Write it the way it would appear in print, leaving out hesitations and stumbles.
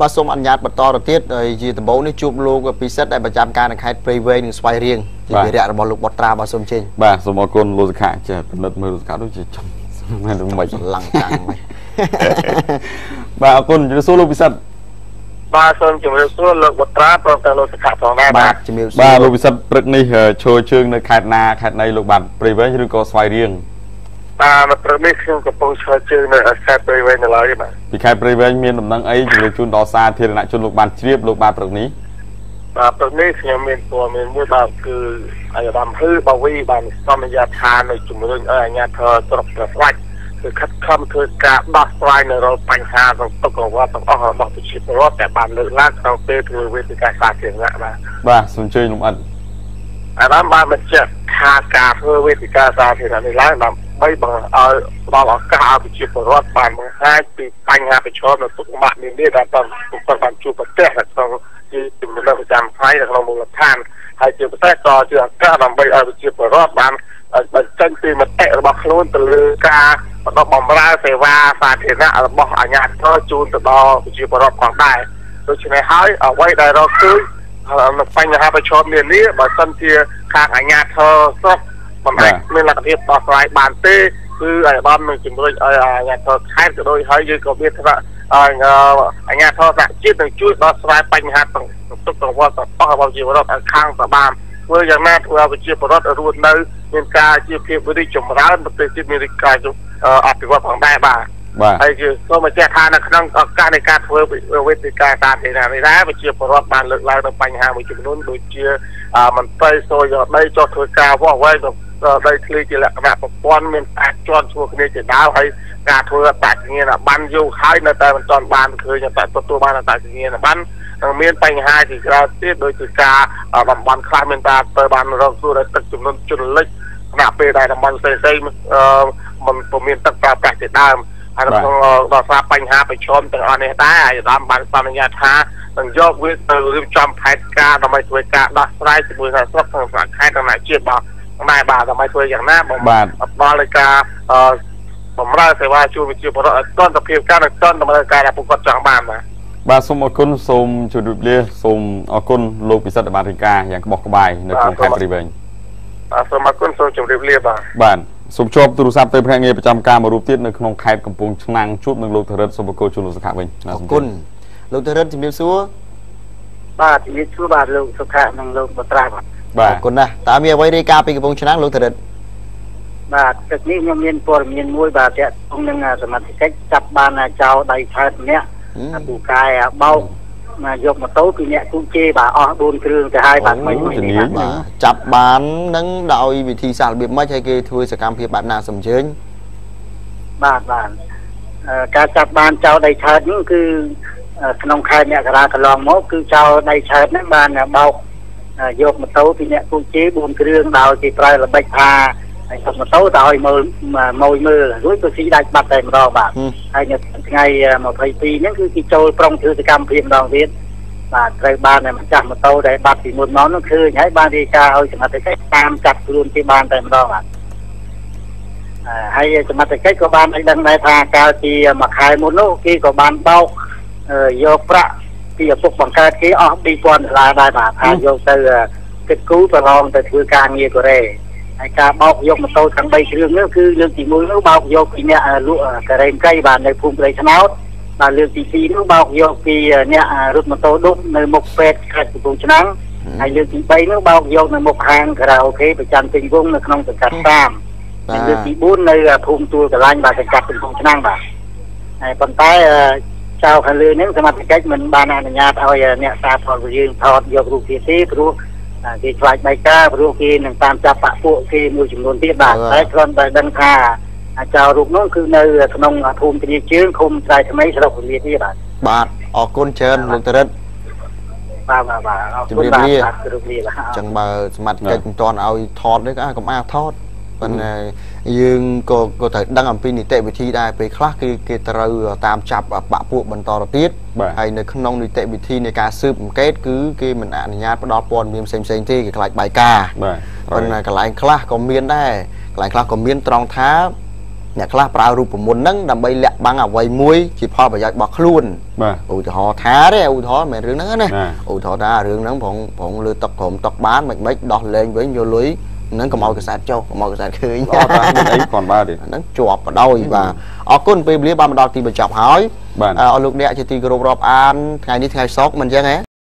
បាទសូមអនុញ្ញាតបន្តទៅទៀតហើយជាដំបូងនេះជួបលោកពិសិដ្ឋដែលប្រចាំការនៅខេត្តព្រៃវែងនិងស្វាយរៀងជាវីរៈរបស់លោកបុត្រាបាទសូមជើញបាទសូមអរគុណលោកសុខៈចេះពិនិត្យមើលលោកសុខៈដូចជាចំមិនមិនឡើងកាំងហ្នឹងបាទអរគុណជំរាបសួរលោកពិសិដ្ឋបាទសូមជម្រាបសួរលោកបុត្រាព្រមទាំងលោកសុខៈផងដែរបាទជំរាបសួរបាទលោកពិសិដ្ឋព្រឹកនេះឈរជើងនៅខេត្តណាខេត្តណីលោកបាទព្រៃវែងឬក៏ស្វាយរៀងបាទនៅព្រឹកនេះខ្ញុំកំពុងឈរជើងនៅខេត្តព្រៃវែងនៅឡើយបាទពីខេត្តព្រៃវែងមានដំណឹងអីជម្រាបជូនដល់សាធារណជនលោកបានជ្រាបលោកបាទព្រឹកនេះបាទព្រឹកនេះខ្ញុំមានព័ត៌មានមួយបាទគឺអាយដាមហឺបាវីបានសន្យាថានៅជំរុញឲ្យអាជ្ញាធរស្រុកព្រះស្វាច់គឺខិតខំធ្វើការដោះស្រាយនៅរាល់បញ្ហាទាំងទុក្ខកង្វល់ទាំងអស់របស់ប្រជាពលរដ្ឋដែលបានលើកឡើងក្នុងពេលធ្វើវេទិកាសាធារណៈបាទបាទសូមអញ្ជើញលោកអិតអាដាមបានបញ្ជាក់ថាការធ្វើវេទិកាសាធារណៈនេះឡើងដើម្បីបង្ឲ្យផ្ដល់ឱកាសឲ្យប្រជាពលរដ្ឋបានបង្ហាញពីបញ្ហាប្រឈមនិងទុក្ខលំបាកនានាដែលពួកគាត់បានជួបប្រទះនៅក្នុងជីវភាពប្រចាំថ្ងៃនៅក្នុងមូលដ្ឋានហើយជាពិសេសក៏ជាឱកាសដើម្បីឲ្យប្រជាពលរដ្ឋបានបញ្ចេញពីមតិរបស់ខ្លួនទៅលើការបណ្ដុះបំរើសេវាសាធារណៈរបស់អាជ្ញាធរជូនទៅដល់ប្រជាពលរដ្ឋផងដែរដូច្នេះហើយអ្វីដែលរកឃើញនៅបញ្ហាប្រឈមនានាបើសិនជាខាងអាជ្ញាធរស្រុកមិនអាចមានលទ្ធភាពដោះស្រាយបានទេគឺអាយដាមនឹងជំរុញឲ្យអាជ្ញាធរខេត្តក៏ដូចហើយយើងក៏មានថាអាជ្ញាធរសហជាតិនឹងជួយដោះស្រាយបញ្ហាទាំងទុក្ខកង្វល់ទាំងអស់របស់ប្រជាពលរដ្ឋឲ្យខាងសបានធ្វើយ៉ាងណាធ្វើឲ្យប្រជាពលរដ្ឋរស់នៅមានការជាភាពរីកចម្រើនប្រទេសជាតិមានការអភិវឌ្ឍផងដែរបាទហើយគឺសូមបញ្ជាក់ថានៅក្នុងឱកាសនៃការធ្វើវេទិកាសាធារណៈនេះដែរប្រជាពលរដ្ឋបានលើកឡើងនៅបញ្ហាមួយចំនួនដូចជាមន្ត្រីសូយដីចុះធ្វើការវាស់វែងដីធ្លីជាលក្ខណៈប្រព័ន្ធមានការជន់ឈ្មោះគ្នាជាដើមហើយការធ្វើអត្តសញ្ញាណប័ណ្ណយូរហើយនៅតែមិនទាន់បានឃើញតែទទួលបានអត្តសញ្ញាណប័ណ្ណនឹងមានបញ្ហាជាច្រើនទៀតដូចជាការតំបន់ខ្លះមានតែទៅបានរងគ្រោះដោយទឹកចំនួនជន់លិចខណៈពេលដែលតំបន់ផ្សេងៗមិនពុំមានទឹកប្រើប្រាស់ជាដើមហើយក្នុងដល់សារបញ្ហាប្រឈមទាំងអស់នេះដែរអាយដាមបានសន្យាថានឹងយកវាទៅរៀបចំផែនការដើម្បីធ្វើការដោះស្រាយជាមួយនឹងស្រុកក្នុងខេត្តនិងជាតិបាទដែរបាទដើម្បីធ្វើយ៉ាងណាបំដល់នៃការបម្រើសេវាជួយប្រជាពលរដ្ឋឲ្យទាន់សភាពការនិងទាន់តម្រូវការដែលពួកគាត់ចង់បានបាទបាទសូមអរគុណសូមជម្រាបលាសូមអរគុណលោកពិសិដ្ឋបានរាយការណ៍យ៉ាងក្បោះក្បាយនៅក្នុងខេត្តព្រៃវែងបាទសូមអរគុណសូមជម្រាបលាបាទបាទសូមជួបទូរស័ព្ទទៅភ្នាក់ងារប្រចាំការមួយរូបទៀតនៅក្នុងខេត្តកំពង់ឆ្នាំងជួបនឹងលោកធរិតសូមអរគុណជូនលោកសុខៈវិញអរគុណលោកធរិតជំរាបសួរបាទជំរាបសួរបាទលោកសុខៈនិងលោកបុត្រាបាទអរគុណណាស់តើមានអ្វីរាយការណ៍ពីកំពង់ឆ្នាំងលោកធរិតបាទទឹកនេះខ្ញុំមានព័ត៌មានមួយបាទទាក់ទងនឹងសមត្ថកិច្ចចាប់បានចោលដៃឆើតម្នាក់ពូកែបោកយកម៉ូតូពីអ្នកគូជេបាទអស់4គ្រឿងទៅហើយបាទថ្មីនេះបាទចាប់បាននឹងដោយវិធីសាស្ត្ររបៀបម៉េចហើយគេធ្វើសកម្មភាពបែបណាសំជើញបាទបាទការចាប់បានចោលដៃឆើតនោះគឺក្នុងខែមករាកន្លងមកគឺចោលដៃឆើតហ្នឹងបានបោកយកម៉ូតូពីអ្នកគូជេ4គ្រឿងដោយគេប្រើល្បិចថាហើយយកម៉ូតូទៅឲ្យមើលម៉ួយមើលរួចក៏ស៊ីដាច់បាត់តែម្ដងបាទហើយនៅថ្ងៃ22ហ្នឹងគឺគេចូលប្រុងធ្វើសកម្មភាពម្ដងទៀតបាទត្រូវបានតែម្ចាស់ម៉ូតូដែលបាត់ពីមុនមកនោះឃើញហើយបានរាយការណ៍ឲ្យសមត្ថកិច្ចតាមចាប់ខ្លួនគេបានតែម្ដងបាទហើយសមត្ថកិច្ចក៏បានឲ្យដឹងដែរថាកាលពីមួយខែមុននោះគេក៏បានបោកយកប្រាក់ពីឪពុកបង្កើតគេអស់2000ដុល្លារដែរបាទថាយកទៅគិតគូរប្រឡងទៅធ្វើការងារកូរ៉េហើយការបោកយកម៉ូតូទាំង3គ្រឿងនោះគឺលើកទី1នោះបោកយកពីអ្នកលក់ការ៉េមកីបាទនៅភូមិព្រៃឆ្នោតបាទលើកទី2នោះបោកយកពីអ្នករត់ម៉ូតូឌុបនៅមុខពេទ្យខេត្តកំពង់ឆ្នាំងហើយលើកទី3នោះបោកយកនៅមុខហាងខារ៉ាអូខេប្រចាំពេញវងនៅក្នុងសង្កាត់3ហើយលើកទី4នៅភូមិទួលកលាញ់បាទសង្កាត់កំពង់ឆ្នាំងបាទហើយប៉ុន្តែចៅខាងលើនេះសមត្ថកិច្ចមិនបានអនុញ្ញាតឲ្យអ្នកសារព័ត៌មានយើងថតយករូបភាពទេព្រោះគេខ្លាចបែកការព្រោះគេនឹងតាមចាប់បាក់ពួកគេមួយចំនួនទៀតបាទតែគ្រាន់តែដឹងថាចៅរូបនោះគឺនៅក្នុងភូមិធានាជើងឃុំស្រែថ្មីស្រុកពលានេះបាទបាទអរគុណច្រើនលោកតរិទ្ធបាទបាទបាទអរគុណបាទជម្រាបលាបាទអញ្ចឹងបើសមត្ថកិច្ចមិនទាន់ឲ្យថតទេកុំអាថតប៉ុន្តែយើងក៏ត្រូវដឹងអំពីនីតិវិធីដែរពេលខ្លះគឺគេត្រូវតាមចាប់បាក់ពួកបន្តទៅទៀតហើយនៅក្នុងនីតិវិធីនៃការស៊ើបអង្កេតគឺគេមិនអនុញ្ញាតផ្ដល់ព័ត៌មានផ្សេងៗទេគេខ្លាចបាយការប៉ុន្តែកន្លែងខ្លះក៏មានដែរកន្លែងខ្លះក៏មានត្រង់ថា អ្នកខ្លះប្រើរូបមន្តហ្នឹងដើម្បីលាក់បាំងអ្វីមួយជាផលប្រយោជន៍របស់ខ្លួនឧទាហរណ៍ថាទេឧទាហរណ៍មិនមែនរឿងហ្នឹងណាឧទាហរណ៍ថារឿងហ្នឹងប្រងលើតុក្រោមតុបានមិនដោះលែងវិញយកលុយហ្នឹងកុំឲ្យកសែតចុះកុំឲ្យកសែតឃើញអត់តាមអីគ្រាន់បើទេហ្នឹងជាប់បដោយបាទអរគុណពេលវេលាបានមកដល់ទីបញ្ចប់ហើយអរលោកអ្នកជាទីគោរពរាប់អានថ្ងៃនេះថ្ងៃសុក្រមិនអញ្ចឹងហ៎